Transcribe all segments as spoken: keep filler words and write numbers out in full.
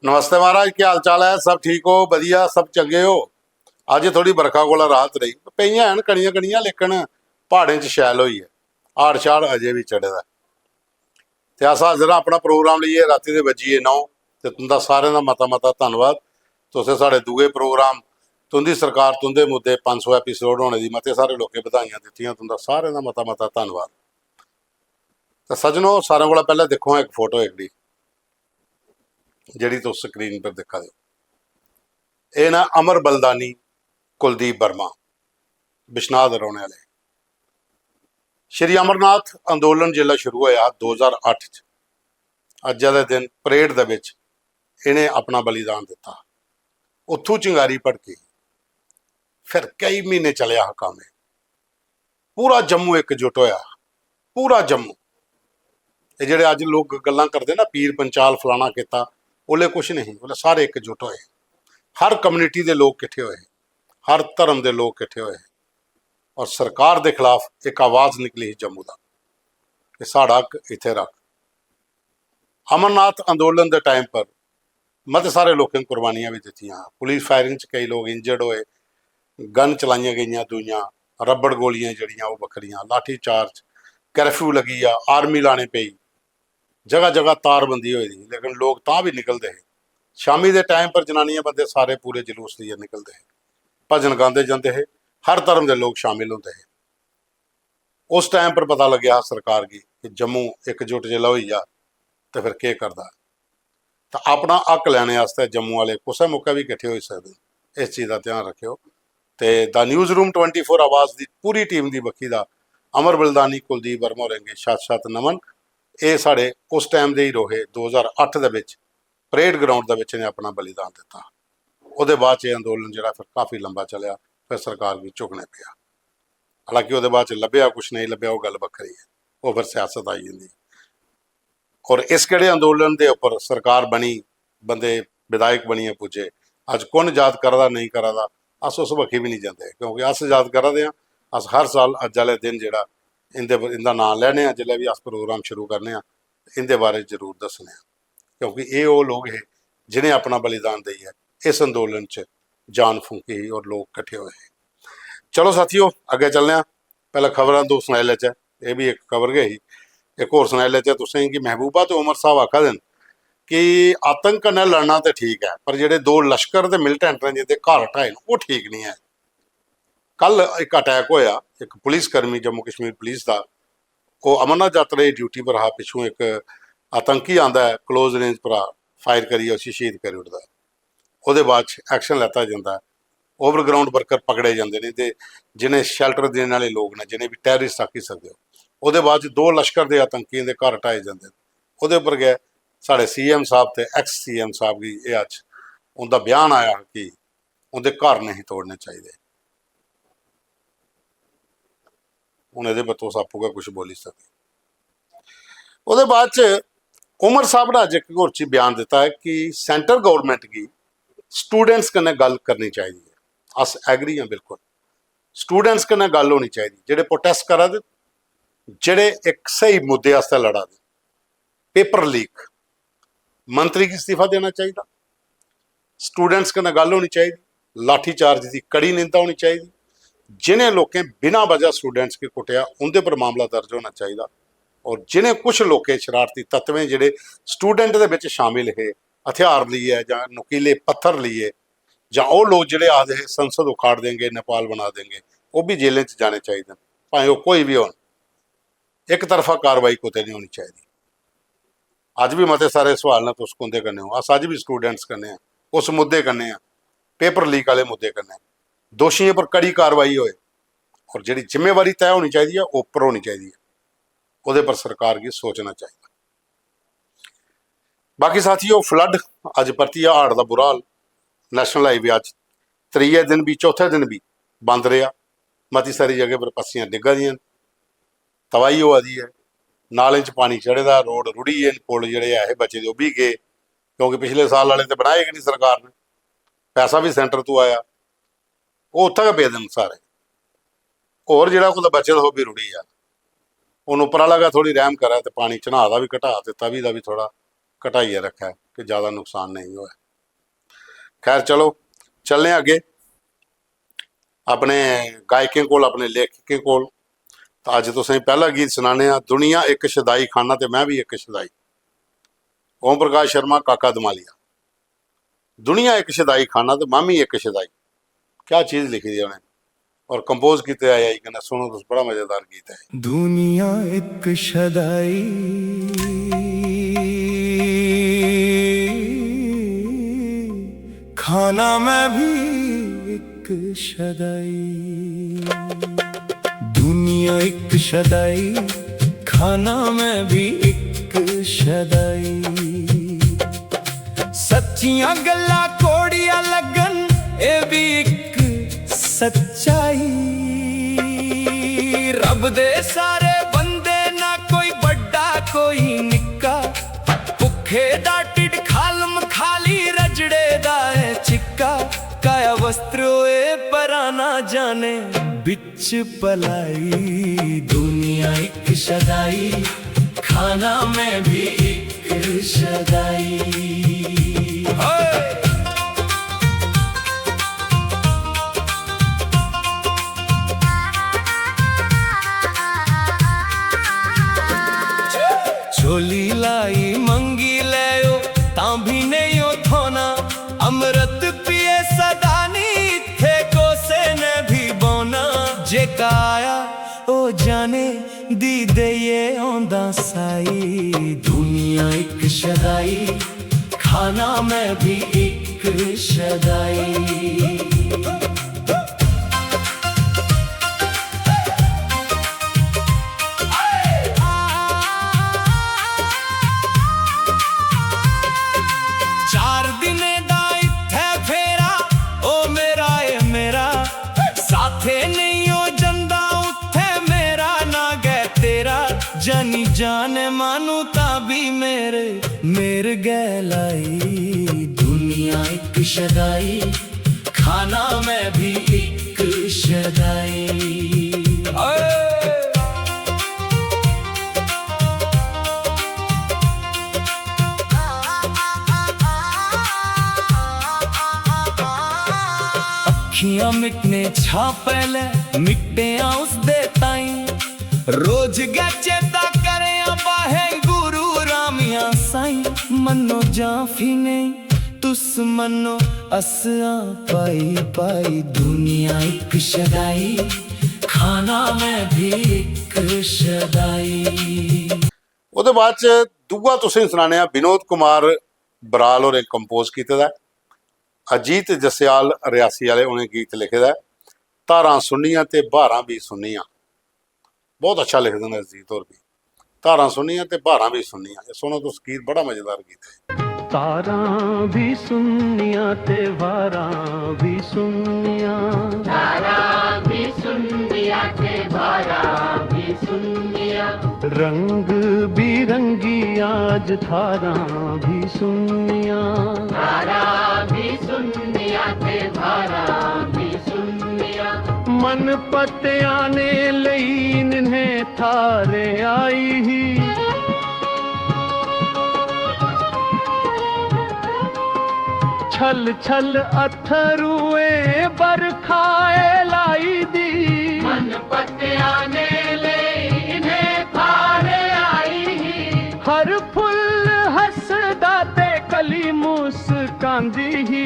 नमस्ते महाराज, केह् हाल चाल ऐ? सब ठीक ओ? बधिया, सब चंगे ओ? अज्ज थोह्ड़ी बरखा कोला राहत रेही, पेइयां हैन कनियां कनियां, लेकिन प्हाड़ें च शैल होई ऐ, हाड़ शाड़ अजें बी चढ़े दा ऐ। ते अस हाजर आं अपना प्रोग्राम लेइयै, रातीं दे बज्जी गे नौ। ते तुं'दा सारें दा मता मता धन्नवाद। तुसें साढ़े दूए प्रोग्राम तुं'दी सरकार तुं'दे मुद्दे पंज सौ एपिसोड होने दी मते सारे लोकें बधाइयां दित्तियां, तुं'दा सारें दा मता मता धन्नवाद। ते सज्जनो, सारें कोला पैह्लें दिक्खो हां इक फोटो एह्कड़ी, जेह्ड़ी तुस स्क्रीन पर दिक्खा दे ओ। एह् न अमर बलिदानी कुलदीप वर्मा, बिश्नाह दे रौह्ने आह्ले। श्री अमरनाथ अंदोलन जिसलै शुरू होआ हा दो ज्हार अट्ठ च, अज्जै दे दिन परेड दे बिच इ'नें अपना बलिदान दित्ता। उत्थूं चिंगारी भड़की। फिर केई म्हीने चलेआ हा कम्म एह्। पूरा जम्मू इकजुट होआ, पूरा जम्मू। एह् जेह्ड़े अज्ज लोक गल्लां करदे ना, पीर पंचाल फलाना कीता, ओल्लै कुछ नहीं, ओल्लै सारे इकजुट होए। हर कम्युनिटी दे लोक किट्ठे होए, हर धर्म दे लोक किट्ठे होए और सरकार दे खिलाफ इक आवाज निकली ही जम्मू दा कि साढ़ा हक इत्थै रख। अमरनाथ अंदोलन दे टाइम पर मते सारे लोकें कुर्बानियां बी दित्तियां। पुलिस फायरिंग च केई लोक इंजर्ड होए, गन चलाइयां गेइयां दूइयां, रबड़ गोलियां जेह्ड़ियां ओह् बक्खरियां, लाठी चार्ज, कर्फ्यू लग्गी गेआ, आर्मी लाने पेई, जगह जगह तारबंदी होई दी, लेकिन लोक तां बी निकलदे हे। शामी दे टाइम पर जनानियां बंदे सारे पूरे जुलूस लेइयै निकलदे हे, भजन गांदे जंदे हे, हर धर्म दे लोक शामिल होंदे हे। उस टाइम पर पता लग्गेआ हा सरकार गी कि जम्मू इकजुट जिसलै होई जा ते फिर केह् करदा। ते अपना हक लैने आस्तै जम्मू आह्ले कुसै मौकै बी किट्ठे होई सकदे न, इस चीज दा ध्यान रक्खेओ। ते the news room twenty four आवाज दी पूरी टीम दी बक्खी दा अमर बलिदानी कुलदीप वर्मा होरें गी शत शत नमन। एह् साढ़े उस टाइम दे हीरो हे, दो ज्हार अट्ठ दे बिच परेड ग्राउंड दे बिच इ'नें अपना बलिदान दित्ता। ओह्दे बाद च एह् अंदोलन जेह्ड़ा फिर काफी लंबा चलेआ, फिर सरकार गी झुकने पेआ। हालांकि ओह्दे बाद च लब्भेआ कुछ नेईं लब्भेआ, ओह् गल्ल बक्खरी ऐ, ओह् फिर सियासत आई जंदी। और इस केह्ड़े अंदोलन दे उप्पर सरकार बनी, बंदे विधायक बनियै पुज्जे। अज्ज कु'न याद करा दा, नेईं करा दा, अस उस बक्खी बी निं जंदे, क्योंकि अस याद करा दे आं। अस हर साल अज्ज आह्ले दिन जेह्ड़ा इं'दे, इं'दा नांऽ लैने आं, जिसलै बी अस प्रोग्राम शुरू करने आं, इं'दे बारे च जरूर दस्सने आं, क्योंकि एह् ओह् लोक हे जि'नें अपना बलिदान देइयै इस अंदोलन च जान फूंकी ही और लोक किट्ठे होए हे। चलो साथियो, अग्गें चलने आं। पैह्लें खबरां दो सनाई लैचै। एह् बी इक खबर गै ही। इक होर सनाई लैचै तुसें गी, महबूबा ते उमर साहब आखा दे न कि आतंक कन्नै लड़ना ते ठीक ऐ, पर जेह्ड़े दो लश्कर दे मिलिटेंट न जिं'दे घर ढाए न, ओह् ठीक निं ऐ। कल इक अटैक होआ, इक पुलिस कर्मी, जम्मू कश्मीर पुलिस दा, ओह् अमरनाथ यात्रा दी ड्यूटी पर हा, पिच्छुं इक आतंकी आंदा ऐ, क्लोज रेंज परा फायर करियै उसी शहीद करी ओड़दा ऐ। ओह्दे बाद च एक्शन लैता जंदा ऐ, ओवरग्राउंड वर्कर पकड़े जंदे न, ते जि'नें शेल्टर देने आह्ले लोक न, जि'नें बी टैररिस्ट आखी सकदे ओ, ओह्दे बाद च दो लश्कर दे आतंकियें दे घर ढाए जंदे न। ओह्दे उप्पर गै साढ़े सीएम साहब ते एक्स सीएम साहब गी एह् अज्ज उं'दा बयान आया कि उं'दे घर नेईं तोड़ने चाहिदे। हून एह्दे पर तुस आपूं गै कुछ बोली सकदे। ओह्दे बाद च उमर साहब ने अज्ज इक होर चीज बयान दित्ता ऐ कि सेंट्रल गवर्नमेंट गी स्टूडेंट्स कन्नै गल्ल करनी चाहिदी ऐ। अस एग्री आं बिल्कुल, स्टूडेंट्स कन्नै गल्ल होनी चाहिदी। जेह्ड़े प्रोटेस्ट करा दे, जेह्ड़े इक स्हेई मुद्दे आस्तै लड़ा दे, पेपर लीक, मंत्री गी इस्तीफा देना चाहिदा, स्टूडेंट्स कन्नै गल्ल होनी चाहिदी, लाठी चार्ज दी कड़ी निंदा होनी चाहिदी। जिनें लोकें बिना वजह स्टूडेंट्स गी कुट्टेआ, उं'दे पर मामला दर्ज होना चाहिदा। और जिनें कुछ लोकें, शरारती तत्वें, जेह्ड़े स्टूडेंट दे बिच शामिल हे, हथियार लेइयै जां नुकीले पत्थर लेइयै, जां ओह् लोक जेह्ड़े आखदे हे संसद उखाड़ देंगे, नेपाल बना देंगे, ओह् बी जेलें च जाने चाहिदे न, भाएं ओह् कोई बी होन। इक तरफा कार्रवाई कुतै निं होनी चाहिदी। अज्ज बी मते सारे सवाल न, तुस कुंदे कन्नै ओ? अस अज्ज बी स्टूडेंट्स कन्नै आं, उस मुद्दे कन्नै आं, पेपर लीक आह्ले मुद्दे कन्नै। दोशियें पर कड़ी कार्रवाई होए और जेह्ड़ी जिम्मेवारी तय होनी चाहिदी ऐ, ओह् उप्पर होनी चाहिदी ऐ, ओह्दे पर सरकार गी सोचना चाहिदा। बाकी साथियो, फ्लड, अज्ज परतियै हाड़ दा बुरा हाल। नेशनल हाईवे अज्ज त्रिये दिन बी, चौथे दिन बी बंद रेहा। मती सारी जगह पर पस्सियां डिग्गा दियां न, तबाही होआ दी ऐ। नालें च पानी चढ़े दा, रोड रुढ़ी गे न, पुल जेह्ड़े ऐ हे बचे दे, ओह् बी गे, क्योंकि पिछले साल आह्ले ते बनाए गै निं सरकार ने, पैसा बी सेंटर तों आया, ओह् उत्थै गै पेदे न सारे। होर जेह्ड़ा कुतै बचे दा, ओह् बी रुढ़ी गेआ। हून उप्पर आह्ला गै थोह्ड़ी रैह्म करै ते पानी चन्हाऽ दा बी घटा ते तवी दा बी थोह्ड़ा घटाइयै रक्खै। कि ज्यादा नुकसान नेईं होऐ। खैर, चलो, चलने आं अग्गें अपने गायकें कोल, अपने लेखकें कोल। तां अज्ज तुसें पैह्ला गीत सनाने आं, दुनिया इक शदाई खाना ते मैं बी इक शदाई। ओम प्रकाश शर्मा, काका दमालिया। दुनिया इक शदाई खाना ते मामी इक शदाई। क्या चीज लिखी दी उ'नें और कंपोज कीते दा आई कन्नै। सुनो तुस, बड़ा मजेदार गीत ऐ। दुनिया इक शदाई खाना मैं भी इक शदाई। दुनिया इक शदाई खाना मैं भी इक शदाई। सच्चियां गल्लां कोड़ियां लगन, एह् भी इक सच्चाई। रब दे सारे बंदे ना कोई बड्डा कोई निक्का, भुक्खे दा ढिड खालम खाली रजड़े दा ऐ चिक्का। काया वस्त्र होए पराना जाने बिच पलाई। दुनिया इक शदाई खाना मैं भी इक शदाई। हाय। झोली लाई मंगी लैओ तां भी नेईं ओ थोना। अमृत पिए सदा नी इत्थे कोसे ने भी बौना। जेका आया ओ जाने दी देइये औंदा साई। दुनिया इक शदाई खाना मैं भी इक शदाई। चार दिनें दा इत्थै फेरा, ओ मेरा, ए मेरा। साथे नेईं ओ जंदा उत्थै मेरा ना गै तेरा। जानी जान मानू तां भी मेरे, मेर गै लाई। दुनिया इक शदाई खाना मैं भी इक शदाई। ओए। अखियां मिटने छा पहले मिटेआ उसदे ताई। रोज गै चेता करेआ बाहें गुरु रामिया साई। मन्नो जां फी नेईं तुस मन्नो, असां पाई पाई। दुनिया इक शदाई खाना मैं भी इक शदाई। ओह्दे बाद च दूआ तुसें सनाने आं, विनोद कुमार बराल होरें कंपोज कीते दा ऐ। अजीत जस्याल रियासी आह्ले उ'नें गीत लिखे दा ऐ। धारां सुन्नियां ते ब्हारां बी सुन्नियां। बहुत अच्छा लिखदे न अजीत होर बी। धारां सुन्नियां ते ब्हारां बी सुन्नियां। एह् सुनो तुस गीत, बड़ा मजेदार गीत ऐ। तारां भी सुन्नियां ते ब्हारां भी सुन्नियां। तारां भी सुन्नियां ते ब्हारां भी सुन्नियां। रंग बिरंगी आज थारां भी सुन्नियां। तारां भी सुन्नियां ते ब्हारां भी सुन्नियां। मन पत्ते आने लेई इन्हें थारे आई ही। छल छल अथरुए बरखाए लाई दी। मन पत्ते आने लेई इन्हें थारे आई ही। हर फुल हसदा ते कली मुस्कांदी ही।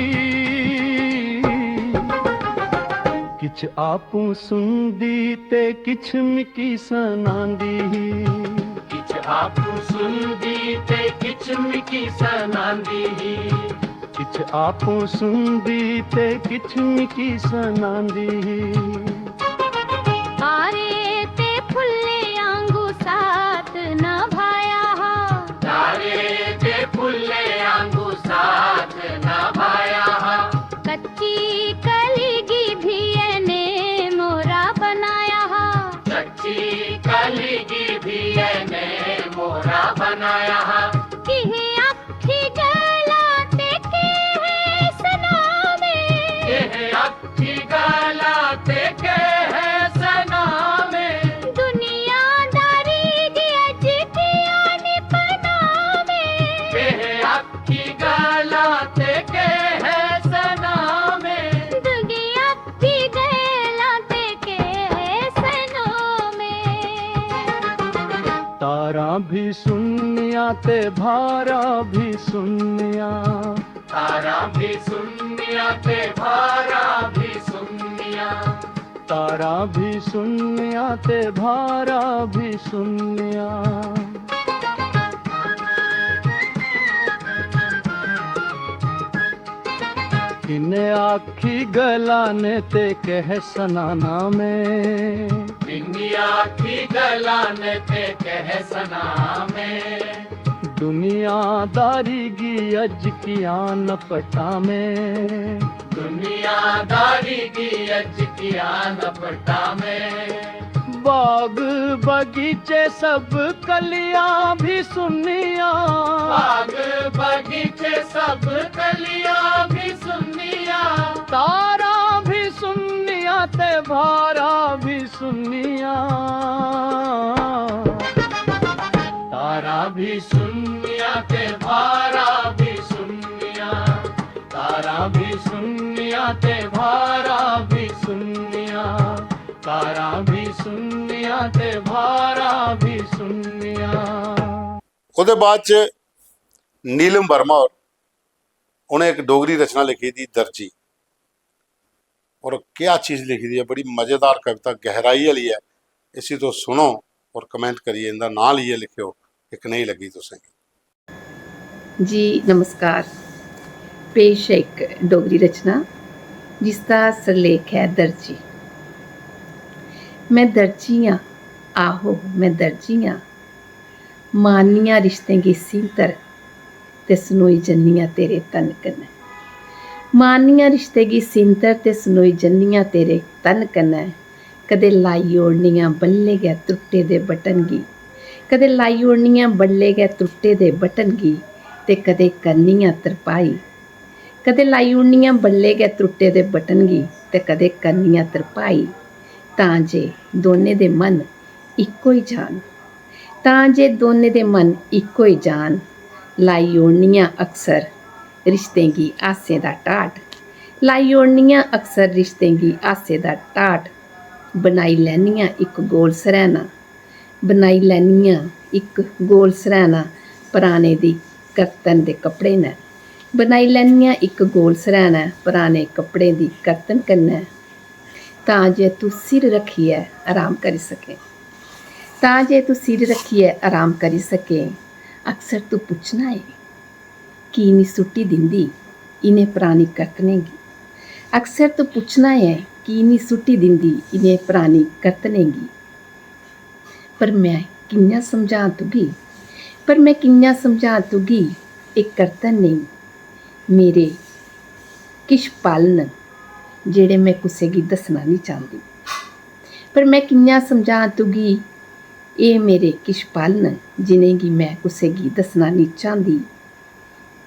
किछ आपूं सुनदी ते किछ मिकी सनांदी ही। किछ आपूं सुनदी ते किछ मिकी सनांदी ही। किछ आपूं सुनदी ते किछ मिकी सनांदी ही। तारे ते फुल्लें आंगू साथ नभाया हा। तारे ते फुल्लें आंगू साथ नभाया हा। कच्ची कली गी भी एने मोरा बनाया हा। कच्ची कली गी भी एने मोरा बनाया हा। किहे आखी गल्लां ते किहे सनावे। किहे आखी गल्लां ते सुन्निया ते भारा भी सुन्निया। तारा भी सुन्निया ते भारा भी सुन्निया। तारा भी सुन्निया ते भारा भी सुन्निया। किन्ने आखी गलाने ते कह सनाना में। किन्नी आखी गलाने ते कह सना में। दुनियादारी गी अज किया नपटा में। दुनियादारी गी अज किया नपटा में। बाग बगीचे सब कलियां भी सुन्नियां। बाग बगीचे सब कलियां भी सुन्नियां। तारा भी सुन्नियां ते भारा भी सुन्नियां। तारा भी सुन्नियां ते भारा भी सुन्नियां। तारा भी सुन्नियां ते भारा भी सुन्नियां। तारा भी सुन्नियां ते भारा भी सुन्नियां। ओह्दे बाद च नीलम वर्मा होर, उ'नें इक डोगरी रचना लिखी दी दर्जी। और क्या चीज लिखी दी ऐ, बड़ी मजेदार कविता, गहराई आह्ली ऐ। इसी तुस सुनो और कमेंट करियै इं'दा नांऽ लेइयै लिखेओ कि कनेही लग्गी तुसें गी। जी नमस्कार। पेश ऐ इक डोगरी रचना जिसदा सिरलेख ऐ दर्जी। में दर्जी आं, आहो में दर्जी आं। मारनी आं रिश्तें गी सींतर ते सनोई जन्नी आं तेरे तन कन्नै। मारनी आं रिश्तें गी सींतर ते सनोई जन्नी आं तेरे तन कन्नै। कदें लाई ओड़नी आं बल्लें गै त्रुट्टे दे बटन गी। कदें लाई ओड़नी आं बल्लें गै त्रुट्टे दे बटन गी ते कदें करनी आं तरपाई। कदें लाई ओड़नी आं बल्लें गै त्रुट्टे दे बटन गी ते कदें करनी आं तरपाई। तां जे दौनें दे मन इक होई जान। तां जे दौनें दे मन इक होई जान। लाई ओड़नी आं अक्सर रिश्तें गी हास्सें दा टाट। लाई ओड़नी आं अक्सर रिश्तें गी हास्सें दा टाट। बनाई लैन्नी आं इक गोल सरैह्ना। बनाई लैन्नी आं इक गोल सरैह्ना पराने दी करतन दे कपड़े नै। बनाई लैन्नी आं इक गोल सरैह्ना पराने कपड़ें दी करतन कन्नै। तां जे तूं सिर रक्खियै अराम करी सकें। तां जे तूं सिर रक्खियै अराम करी सकें। अक्सर तूं पुच्छना ऐ, की निं सुट्टी दिंदी इ'नें परानी करतनें गी? अक्सर तूं पुच्छना ऐ, की निं सुट्टी दिंदी इ'नें परानी करतनें गी? पर में कि'यां समझां तुगी, पर में कि'यां समझां तुगी, एह् करतन नेईं, मेरे किश पल न जेह्ड़े में कुसै गी दस्सना निं चांह्दी। पर में कि'यां समझां तुगी, एह् मेरे किश पल न जि'नेंगी में कुसै गी दस्सना निं चांह्दी।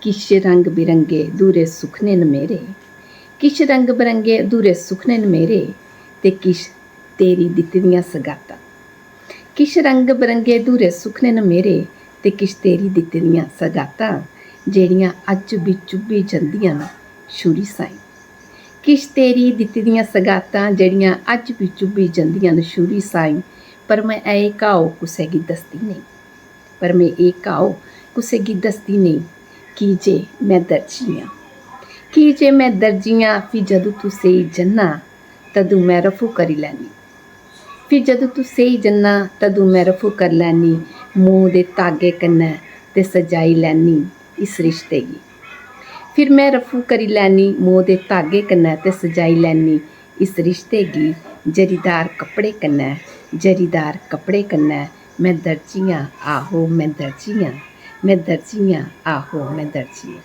किश रंग बिरंगे अधूरे सुखने न मेरे, किश रंग बिरंगे अधूरे सुखने न मेरे, ते किश तेरी दित्ती दियां सगातां। किश रंग बिरंगे अधूरे सुखने न मेरे, ते किश तेरी दित्ती दियां सगातां, जेह्ड़ियां अज्ज बी चुब्भी जंदियां न छुरी साईं। किश तेरी दित्ती दियां सगातां, जेह्ड़ियां अज्ज बी चुब्भी जंदियां न छुरी साईं। पर में एह् घाओ कुसै गी दसदी नेईं। पर में एह् घाओ कुसै गी दसदी नेईं, की जे में दर्जी आं। की जे में दर्जी आं, फ्ही जदूं तूं सेई जन्ना, तदूं में रफू करी लैन्नी। फ्ही जदूं तूं सेई जन्ना, तदूं में रफू करी लैन्नी, मोह् दे धागे कन्नै ते सजाई लैन्नी इस रिश्ते गी। फिर में रफू करी लैन्नी मोह् दे धागे कन्नै ते सजाई लैन्नी इस रिश्ते गी जरीदार कपड़े कन्नै, जरीदार कपड़े कन्नै। में दर्जी आं, आहो, में दर्जी आं, में दर्जी आं, आहो, में दर्जी आं।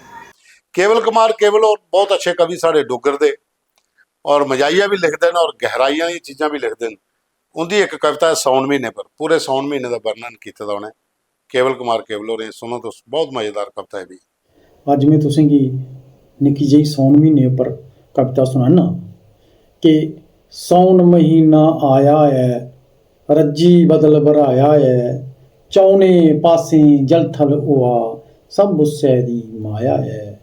केवल कुमार केवल होर बहुत अच्छे कवि साढ़े डुग्गर दे, और मजाहिया भी लिखदे न और गहराई आह्लियां चीजां भी लिखदे न। उं'दी इक कविता ऐ सौन म्हीने पर, पूरे सौन म्हीने दा वर्णन कीते दा उ'नें। केवल कुमार केवल होरें, सुनो तुस, बहुत मजेदार कविता ऐ भी। अज्ज में तुसेंगी निक्की जेही सौन म्हीने उप्पर कविता सनान्ना कि सौन म्हीना आया ऐ, रज्जी बदल बरहाया ऐ, चौनें पासें जलथल होआ, सब उस्सै दी माया ऐ,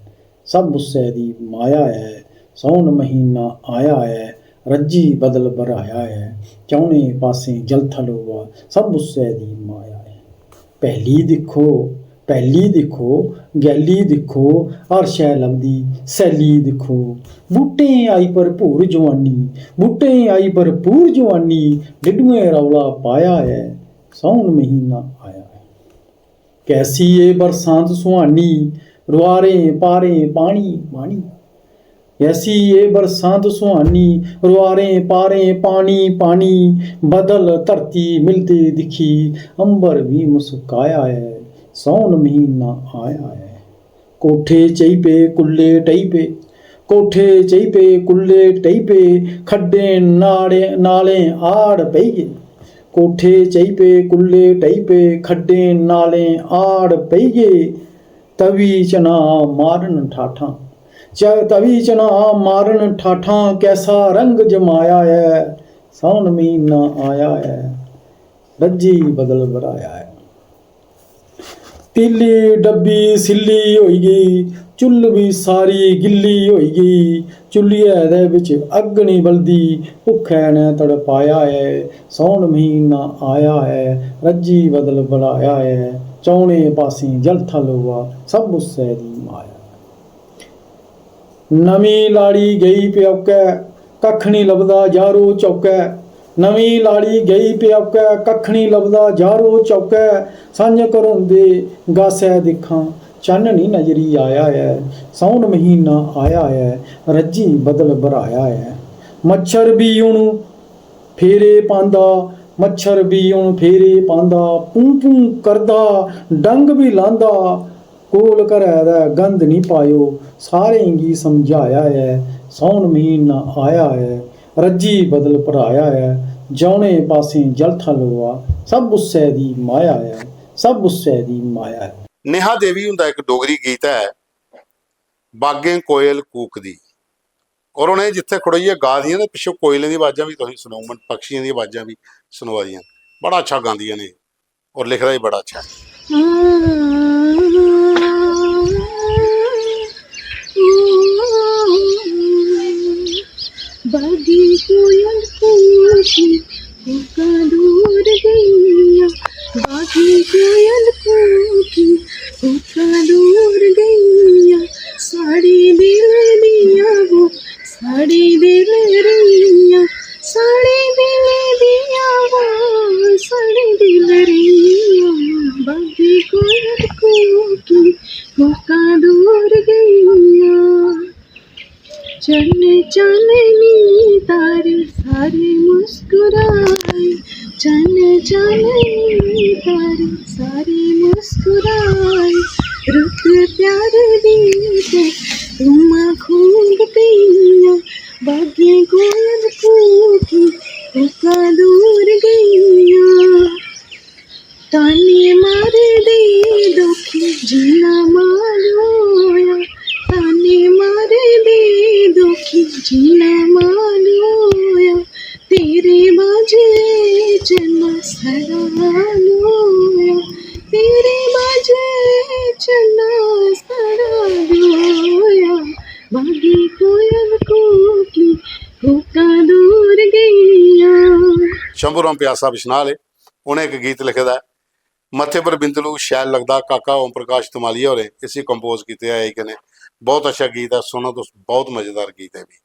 सब उस्सै दी माया ऐ। सौन म्हीना आया ऐ, रज्जी बदल बरहाया ऐ, चौनें पासें जलथल होआ, सब उस्सै दी माया ऐ। पैह्ली दिक्खो, पैह्ली दिक्खो, गैली दिक्खो, हर शै लभदी सैल्ली दिक्खो। बूह्टें आई भरपूर जोआनी, बूह्टें आई भरपूर जोआनी, डिड्डुएं रौला पाया ऐ, सौन म्हीना आया ऐ। कैसी एह् बरसांत सुहानी, रुआरें पारें पानी पानी। ऐसी एह् बरसांत सुहानी, रुआरें पारें पानी पानी, बदल धरती मिलदे दिक्खी, अंबर बी मुस्काया ऐ, सौन म्हीना आया ऐ। कोठे चेही पे, कुल्ले ढेही पे, कोठे चेही पे, कुल्ले ढेही पे, खड्डें नाड़े-, नालें आड़ पेई गे। कोठे चेही पे, कुल्ले ढेही पे, खड्डें नालें आड़ पेई गे। तवी चना मारन ठाठां, च-, तवी चना मारन ठाठां, कैसा रंग जमाया ऐ, सौन म्हीना आया ऐ, रज्जी बदल बराया ऐ। तिल्ली डब्बी सिल्ली होई गेई, चुल्ल बी सारी गिल्ली होई गेई। चुल्लियै दे बिच अग्ग निं बलदी, भुक्खै ने तड़पाया ऐ। सौन म्हीना आया ऐ, रज्जी बदल बलाया ऐ। चौने पासें जलथल होआ, सब उस्सै दी माया। नमीं लाड़ी गेई प्यौकै, कक्ख निं लभदा यारो चौकै। नमीं लाड़ी गेई प्यौकै, कक्ख निं लभदा यारो चौकै। संझ घरोंदे गासै दिक्खां, चन्न निं नजरी आया ऐ। सौन म्हीना आया ऐ, रज्जी बदल बराया ऐ। मच्छर बी हून फेरे पांदा, मच्छर बी हून फेरे पांदा, पूं पूं करदा, डंग बी लांदा। कोल घरै दै गंद निं पाएओ, सारें गी समझाया ऐ। सौन म्हीना आया ऐ, रज्जी बदल भराया ऐ। चौने पासें जलथल होआ, सब उस्सै दी माया ऐ, सब उस्सै दी माया ऐ। नेहा देवी हुंदा इक डोगरी गीत ऐ, बागें कोयल कूकदी, और उ'नें जित्थै खड़ोइयै गा दियां न, पिच्छों कोयलें दी आवाजां बी तुसेंगी सनोङन, पक्षियें दी आवाजां बी सनोआ दियां न। बड़ा अच्छा गांदियां न एह्, और लिखे दा बी बड़ा अच्छा ऐ। बागी कोयल कूकी, कोका दूर गईया। बागी कोयल कूकी, कोका दूर गईया। साढ़े दिल दिया वो, साढ़े दिल रैया। साढ़े दिल दिया वो, साढ़े दिल रैया। बागी कोयल कूकी, कोका दूर गईया। चन्न चाननी तारे सारे मुस्कुराए। चन्न चाननी तारे सारे मुस्कुराए। रुत प्यार दी ते धुआं खूब पीया। बागें कोयल कूकी, कोका दूर गईया। ताने मारदे दुखी जीना माल होया। ताने मारदे दुखी जीना माल होया। तेरे बाजे च ना सड़ा होया। तेरे बाजे च ना सड़ा होया। बागी कोयल कूकी, कोका दूर गईया। शंभू राम प्यासा बिश्नाह आह्ले, उ'नें इक गीत लिखे दा ऐ, मत्थे पर बिंदलू शैल लगदा। काका ओम प्रकाश धमालिया होरें इसी कंपोज कीते दा ऐ। कन्नै बहुत अच्छा गीत ऐ, सुनो तुस, बहुत मजेदार गीत ऐ भी।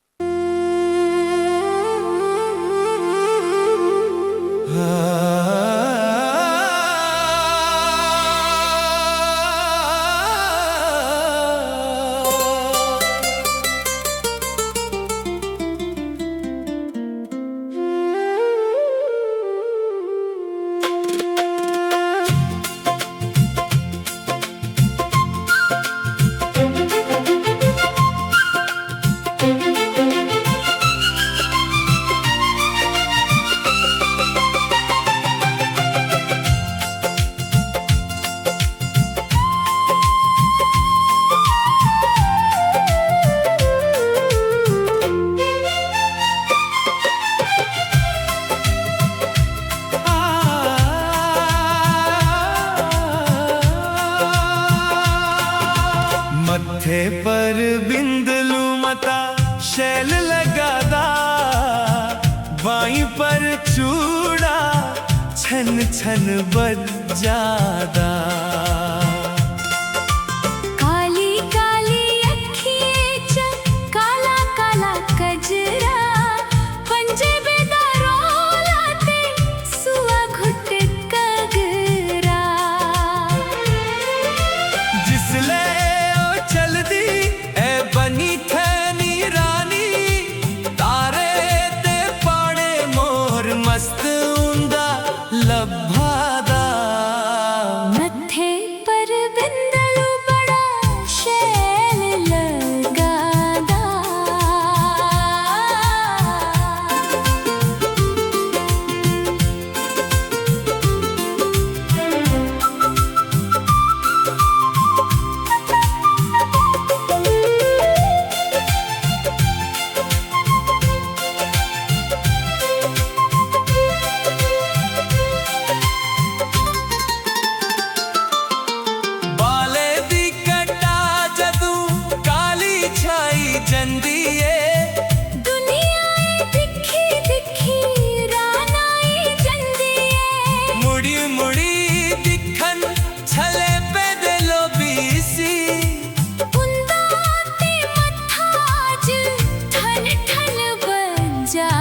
मत्थे पर बिंदलू मता शैल लगा दा, बाईं पर चूड़ा छन छन बज्जा दा। काली काली अक्खियें च काला काला कजरा, पंजेबे दा रोला ते सुआ घुट कगरा। जिसलै ओह् चलदी ऐ बनी ठैनी रानी, तारे ते पाड़े मोर मस्त उंदा लब्भा दा। मत्थे पर बिंदलू बड़ा शैल लगा दा। बाले दी कटा जदू काली छाई जंदी ए। दुनिया ए दिखी दिखी रानाई जंदी ए। मुड़ी मुड़ी दिखन छले पेदे लोभी सी। उंदा ते मत्था अज ठन ठन बज्जा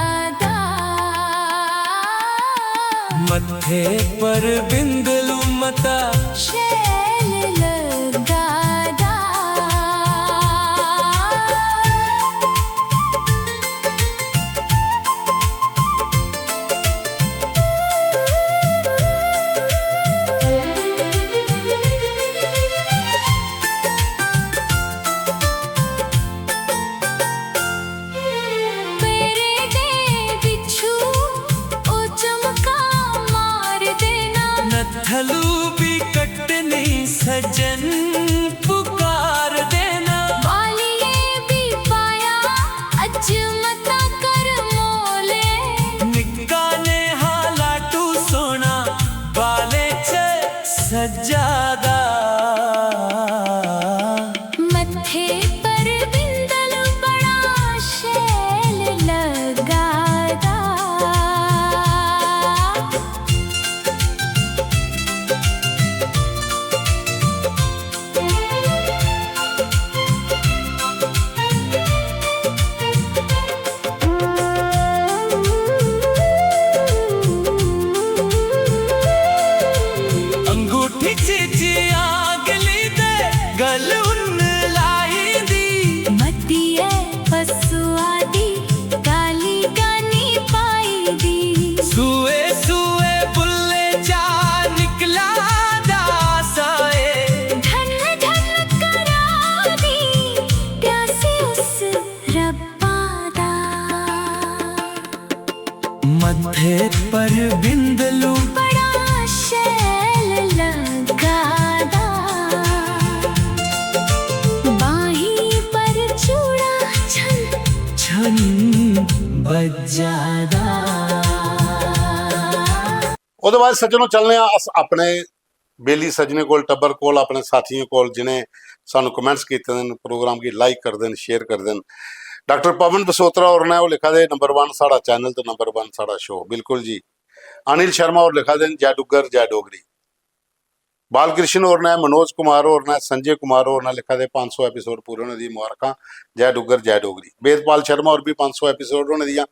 दा। मत्थे पर बिंदलू मता शैल लगा दा। पैरे दे बिच्छू ओ चमका मार देना। नत्थलू भी कट्टनी सजन पुकार देना। बालिए भी पाया अज मता कर मोले। निक्का नेहा लाटू सोना बाले च सज्जा दा। मत्थे पर बिंदल बड़ा शैल लगा दा। अंगूठी च जिया गली दे गल उन्न लाई दी। मती ऐ पसुआ दी काली गानी पाई दी। सुए सुए बुल्ले चा निकला दा साए। ढन ढन करा दी प्यासी उस रब्बा दा। मत्थे पर बिंदलू बड़ा शैल लगा दा। बाहीं पर चूड़ा छन छन बज्जा दा। ओह्दे बाद सज्जनो, चलने आं अस अपने बेली सज्जने कोल, टब्बर कोल, अपने साथियें कोल, जिनें सानू कमेंट्स कीते दे न, प्रोग्राम गी लाइक करदे न, शेयर करदे न। डाक्टर पवन बसोत्रा होर ने, ओह् लिखा दे, "नंबर वन साढ़ा चैनल ते नंबर वन साढ़ा शो।" बिल्कुल जी। अनिल शर्मा होर लिखा दे न, "जय डुग्गर, जय डोगरी।" बालकृष्ण होर ने, मनोज कुमार होर ने, संजय कुमार होर ने लिखा दे, "पंज सौ एपिसोड पूरे होने दी मुबारखां, जय डुग्गर, जय डोगरी।" वेदपाल शर्मा होर भी पंज सौ एपिसोड होने दियां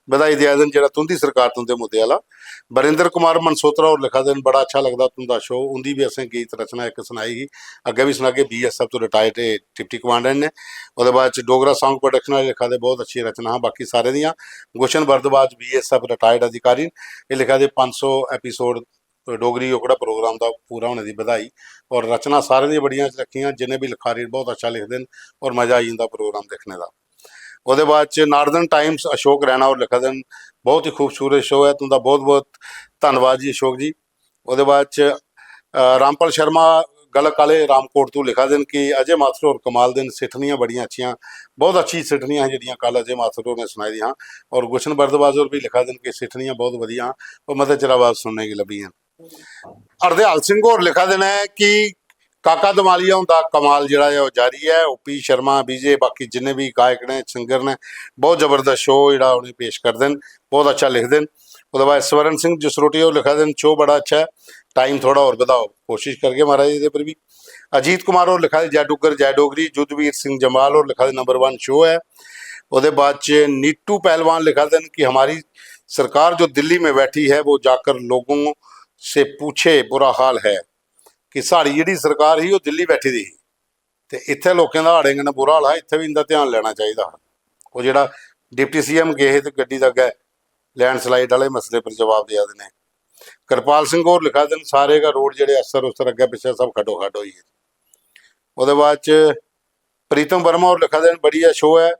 बधाई देआ दे न, जेह्ड़ा तुं'दी सरकार तुं'दे मुद्दे आह्ला। बरिंदर कुमार मनसोत्रा होर लिखा दे न, "बड़ा अच्छा लगदा तुं'दा शो।" उं'दी बी असें गीत रचना इक सनाई ही, अग्गें बी सनागे। बीएसएफ तो रिटायर्ड एह् डिप्टी कमांडेंट ने। ओह्दे बाद च डोगरा सांग प्रोडक्शन आह्ले लिखा दे, "बहुत अच्छी रचना हा बाकी सारें दियां।" गुलशन भारद्वाज बीएसएफ रिटायर्ड अधिकारी न, एह् लिखा दे, "पंज सौ एपिसोड डोगरी ओकड़ा प्रोग्राम दा पूरा होने दी बधाई।" और रचना सारें दियां बड़ियां रक्खियां, जिन्ने बी लिखारी बहुत अच्छा लिखदे न और मजा आई जंदा प्रोग्राम दिक्खने दा। ओह्दे बाद च नार्दर्न टाइम्स अशोक रैना होर लिखा दे न, "बहुत ही खूबसूरत शो ऐ तुं'दा, बहुत बहुत धन्नवाद जी अशोक जी।" ओह्दे बाद च, अ, रामपाल शर्मा गलक आह्ले रामकोट तू लिखा दे न कि अजय माथुर होर कमाल दे न, सिठनियां बड़ियां अच्छियां, बहुत अच्छी सिठनियां हियां जेह्ड़ियां कल अजय माथुर होरें सनाई दियां हियां। और गुलशन भारद्वाज होर बी लिखा दे न कि सिठनियां बहुत बधिया हियां, ओह् मते चिरा बाद सुनने गी लब्भियां। हरदयाल सिंह होर लिखा दे न कि काका दमालिया हुंदा कमाल जेह्ड़ा ऐ ओह् जारी ऐ। ओपी शर्मा, बीजे, बाकी जिन्ने बी गायक ने, सिंगर ने, बहुत जबरदस्त शो जेह्ड़ा उ'नें पेश करदे न, बहुत अच्छा लिखदे न। ओह्दे बाद स्वर्ण सिंह जसरोटिया होर लिखा दे न, "शो बड़ा अच्छा ऐ, टाइम थोह्ड़ा होर बधाओ।" कोशिश करगे महाराज एह्दे पर बी। अजीत कुमार होर लिखा दे, "जय डुग्गर जय डोगरी।" युद्धवीर सिंह जम्वाल होर लिखा दे, "नंबर वन शो ऐ।" ओह्दे बाद च नीटू पहलवान लिखा दे न कि हमारी सरकार जो दिल्ली में बैठी है, वो जाकर लोगों से पूछे, बुरा हाल है। कि साढ़ी जेह्ड़ी सरकार ही, ओह् दिल्ली बैठी दी ही, ते इत्थै लोकें दा हाड़ें कन्नै बुरा हाल हा, इत्थै बी इं'दा ध्यान लैना चाहिदा हा। ओह् जेह्ड़ा डिप्टी सीएम गे हे ते गड्डी दे अग्गै लैंडस्लाइड आह्ले मसले पर जवाब देआ दे न। कृपाल सिंह होर लिखा दे न, "सारे गै रोड जेह्ड़े अस्सर उस्सर अग्गै पिच्छै सब खड्डो खड्ड होई गे।" ओह्दे बाद च प्रीतम वर्मा होर लिखा दे न, "बढ़िया शो ऐ।"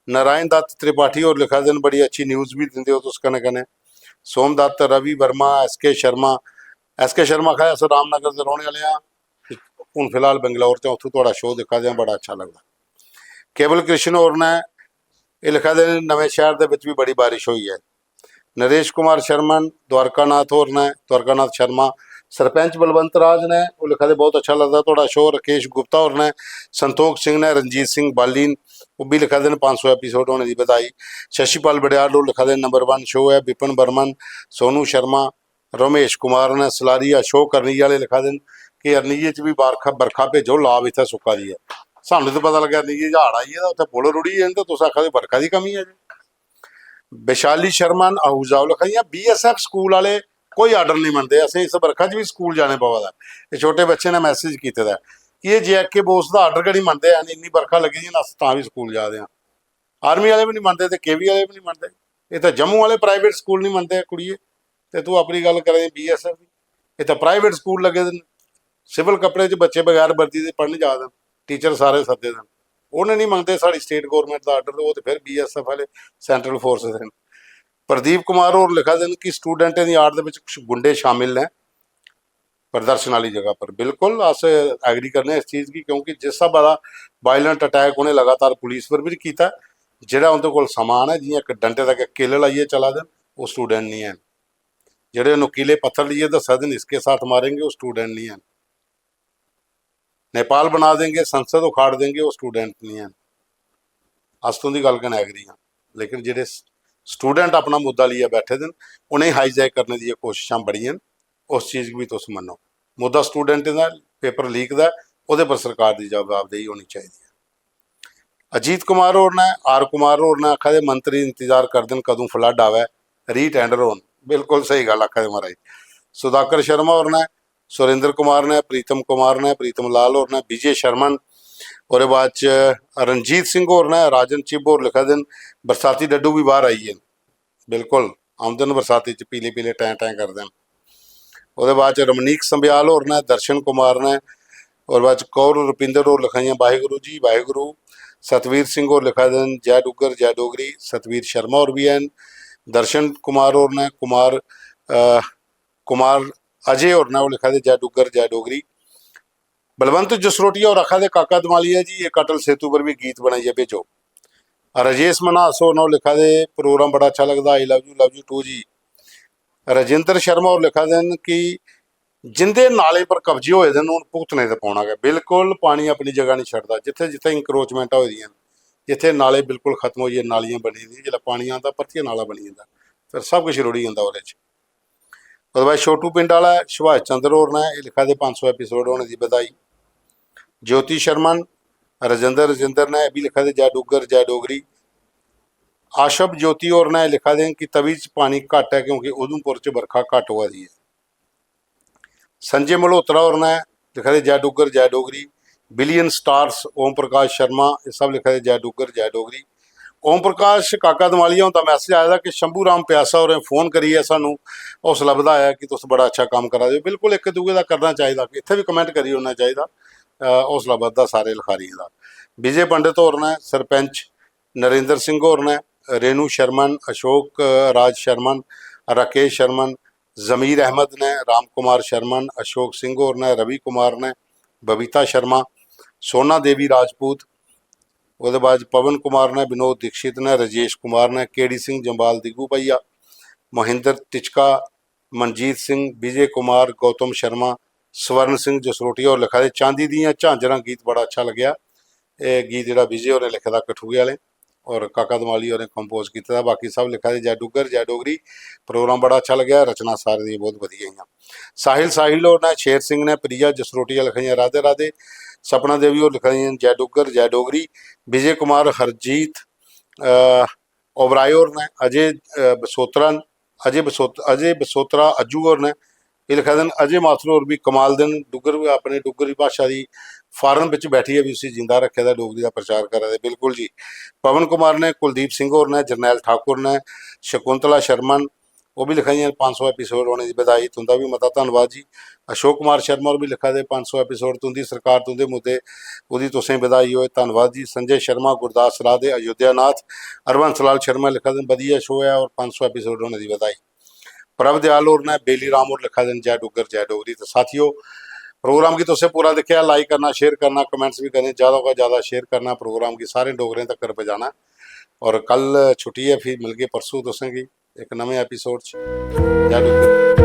नारायण दत्त त्रिपाठी होर लिखा दे न, "बड़ी अच्छी न्यूज़ बी दिंदे ओ तुस कन्नै कन्नै।" सोमदत्त, रवि वर्मा, एस के शर्मा, एस के शर्मा आखा दे, "अस रामनगर दे रौह्ने आह्ले आं, हून फिलहाल बंगलौर च, उत्थूं थुआढ़ा शो दिक्खा दे आं, बड़ा अच्छा लगदा।" केवल कृष्ण होर ने एह् लिखा दे न, "नमें शैह्र दे बिच बी बड़ी बारिश होई ऐ।" नरेश कुमार शर्मा न, द्वारकानाथ होर न, द्वारकानाथ शर्मा, सरपंच बलवंत राज न, ओह् लिखा दे, "बहुत अच्छा लगदा थुआढ़ा शो।" राकेश गुप्ता होर न, संतोख सिंह न, रणजीत सिंह बाली न, ओह् बी लिखा दे न, "पंज सौ एपिसोड होने दी बधाई।" शशिपाल बड़ियाल होर लिखा दे, "नंबर वन शो ऐ।" विपिन वर्मन, सोनू शर्मा, रमेश कुमार न, सलारिया शो करनी आह्ले लिखा दे न कि "अरनिये च बी बरखा, बरखा भेजो, लाभ इत्थै सुक्का दी ऐ।" सानूं ते पता लग्गा अरनिये च हाड़ आई गेदा, उत्थै पुल रुढ़ी गे न, ते तुस आखा दे बरखा दी कमी ऐ। वैशाली शर्मा न आहूजा, ओह् लिखा दियां, "बीएसएफ स्कूल आह्ले कोई आर्डर नहीं मनदे, असें इस बरखा च बी स्कूल जाने पवा दा।" एह् छोटे बच्चे ने मैसेज कीते दा ऐ कि एह् जेके बोस दा आर्डर गै नहीं मनदे हैन, इन्नी बरखा लग्गी दी, अस तां बी स्कूल जा दे आं। आर्मी आह्ले बी नहीं मनदे ते केवी आह्ले बी नहीं मनदे। एह् तां जम्मू आह्ले प्राइवेट स्कूल नहीं मनदे, कुड़िये, ते तूं अपनी गल्ल करा दी बीएसएफ दी। एह् तां प्राइवेट स्कूल लग्गे दे न, सिविल कपड़े च बच्चे बगैर वर्दी दे पढ़न जा दे न, टीचर सारे सद्दे दे न। उ'नें नहीं मंगदे साढ़ी स्टेट गौरमेंट दा आर्डर, ओह् ते फिर बीएसएफ आह्ले, सेंट्रल फोर्स दे न। प्रदीप कुमार होर लिखा दे न कि स्टूडेंटें दी आड़ दे बिच कुछ गुंडे शामिल न प्रदर्शन आह्ली जगह पर। बिल्कुल अस एग्री करने आं इस चीज गी, क्योंकि जिस स्हाबा दा वायलेंट अटैक उ'नें लगातार पुलिस पर बी कीता, जेह्ड़ा उं'दे कोल समान ऐ, जि'यां इक डंडे दा गै किल लाइयै चला दे न, ओह् स्टूडेंट निं हैन। जेह्ड़े नुकीले पत्थर लेइयै दस्सा दे न, "इसके साथ मारेंगे", ओह् स्टूडेंट निं हैन। "नेपाल बना देंगे, संसद उखाड़ देंगे", ओह् स्टूडेंट निं हैन। अस तुं'दी गल्ल कन्नै एग्री आं, लेकिन जेह्ड़े स्टूडेंट अपना मुद्दा लेइयै बैठे दे न, उ'नेंगी हाईजैक करने दियां कोशशां बड़ियां न, उस चीज गी बी तुस मन्नो। मुद्दा स्टूडेंटें दा, पेपर लीक दा ऐ, ओह्दे पर सरकार दी जवाबदेही होनी चाहिदी ऐ। अजीत कुमार होर ने, आर कुमार होर ने आखा दे, "मंत्री इंतजार करदे न कदूं फ्लड आवै, रीटेंडर होन।" बिल्कुल स्हेई गल्ल आखा दे महाराज। सुधाकर शर्मा होर ने, सुरेंद्र कुमार ने, प्रीतम कुमार ने, प्रीतम लाल होर ने, विजय शर्मा न, ओह्दे बाद च रणजीत सिंह होर ने, राजन चिब होर लिखा दे न, "बरसाती डड्डू बी बाहर आई गे न।" बिल्कुल, औंदे न बरसाती च, पीले पीले टैं टैं करदे न। ओह्दे बाद च रमनीक संब्याल होर ने, दर्शन कुमार ने, ओह्दे बाद च कौर रुपिंदर होर लिखा दियां, "वाहेगुरु जी, वाहेगुरु।" सतवीर सिंह होर लिखा दे न, "जय डुग्गर, जय डोगरी।" सतवीर शर्मा होर बी हैन, दर्शन कुमार होर ने, कुमार, अ, कुमार अजय होर ने, ओह् लिखा दे, "जय डुग्गर, जय डोगरी।" बलवंत जसरोटिया होर आखा दे, "काका दमालिया जी, इक अटल सेतु पर बी गीत बनाइयै भेजो।" राजेश मन्हास होर न, ओह् लिखा दे, "प्रोग्राम बड़ा अच्छा लगदा, I love you, love you too जी।" राजेंद्र शर्मा होर लिखा दे न कि जिंदे नालें पर कब्जे होए दे न, हून भुगतने ते पौना गै। बिल्कुल, पानी अपनी जगह नहीं छड्डदा। जित्थै जित्थै इंक्रोचमेंटां होई दियां न, जित्थै नाले बिल्कुल खत्म होई गे, नालियां बनी दियां, जिसलै पानी आंदा, परतियै नाला बनी जंदा, फिर सब किश रुढ़ी जंदा ओह्दे च। ओह्दे बाद छोटू पिंड आह्ला सुभाष चंद्र होर ने एह् लिखा दे, "पंज सौ एपिसोड होने दी बधाई।" ज्योति शर्मा न, राजेंद्र राजेंद्र ने एह् बी लिखा दे, "जय डुग्गर, जय डोगरी।" आशब ज्योति होर ने लिखा दे न कि तवी च पानी घट्ट ऐ, क्योंकि उधमपुर च बरखा घट्ट होआ दी ऐ। संजय मल्होत्रा होर ने लिखा दे, "जय डुग्गर, जय डोगरी।" बिलियन स्टार्स, ओम प्रकाश शर्मा, एह् सब लिखा दे, "जय डुग्गर, जय डोगरी।" ओम प्रकाश काका दमालिया हुंदा मैसेज आए दा कि शंभू राम प्यासा होरें फोन करियै सानू हौसला बधाया कि तुस बड़ा अच्छा कम्म करा दे ओ। बिल्कुल इक दूए दा करना चाहिदा, इत्थै बी कमेंट करी ओड़ना चाहिदा। अ, हौसला बधदा सारे लखारियें दा। विजय पंडित होर ने, सरपंच नरेंद्र सिंह होर ने, रेणु शर्मन, अशोक राज शर्मन, राकेश शर्मन, जमीर अहमद ने, राम कुमार शर्मन, अशोक सिंह होर ने, रवि कुमार ने, बबीता शर्मा, सोना देवी राजपूत, ओह्दे बाद पवन कुमार ने, विनोद दीक्षित ने, राजेश कुमार ने, केडी सिंह जम्वाल दिग्गू भैया, महेंद्र तिचका, मनजीत सिंह, विजय कुमार, गौतम शर्मा, स्वर्ण सिंह जसरोटिया होर लिखा दे, "चांदी दियां झांजरां" गीत बड़ा अच्छा लग्गेआ। एह् गीत जेह्ड़ा विजय होरें लिखे दा कठुए आह्लें। और काका दमाली होरें कंपोज कीते दा। बाकी सब लिखा दे जय डुग्गर जय डोगरी। प्रोग्राम बड़ा अच्छा लग्गेआ, रचना सारें दियां बहुत बधिया हियां। साहिल साहिल होर ने, शेर सिंह ने, प्रिया जसरोटिया लिखा दियां राधे राधे। सपना देवी होर लिखा दियां जय डुग्गर जय डोगरी। विजय कुमार हरजीत, अ, ओबराय होर ने, अजय, अ, बसोत्रा न, अजय बसोत-, अजय बसोत्रा अज्जू होर ने, एह् लिखा दे न, अजय माथुर होर बी कमाल दे न, डुग्गर, अपनी डुग्गरी भाशा दी फार्म बिच बैठियै बी उसी जिंदा रक्खे दा, डोगरी दा प्रचार करा दे। बिल्कुल जी। पवन कुमार ने, कुलदीप सिंह होर ने, जरनैल ठाकुर ने, शकुंतला शर्मा न, ओह् बी लिखा दियां न, "पंज सौ एपिसोड होने दी बधाई, तुं'दा बी मता धन्नवाद जी।" अशोक कुमार शर्मा होर बी लिखा दे, "पंज सौ एपिसोड, तुं'दी सरकार, तुं'दे मुद्दे, ओह्दी तुसें बधाई होए, धन्नवाद जी।" संजय शर्मा, गुरदास राधे, अयोध्या नाथ, हरबंस लाल शर्मा लिखा दे न, "बधिया शो ऐ और पंज सौ एपिसोड होने दी बधाई।" प्रभ दयाल होर ने, बेली राम होर लिखा दे न, "जय डुग्गर, जय डोगरी।" ते साथियो, प्रोग्राम गी तुसें पूरा दिक्खेआ, लाइक करना, शेयर करना, कमेंट्स बी करने, ज्यादा कोला ज्यादा शेयर करना, प्रोग्राम गी सारे डोगरें तक्कर पजाना। और कल छुट्टी ऐ, फ्ही मिलगे परसों तुसें गी इक नमें एपिसोड च। जय डुग्गर।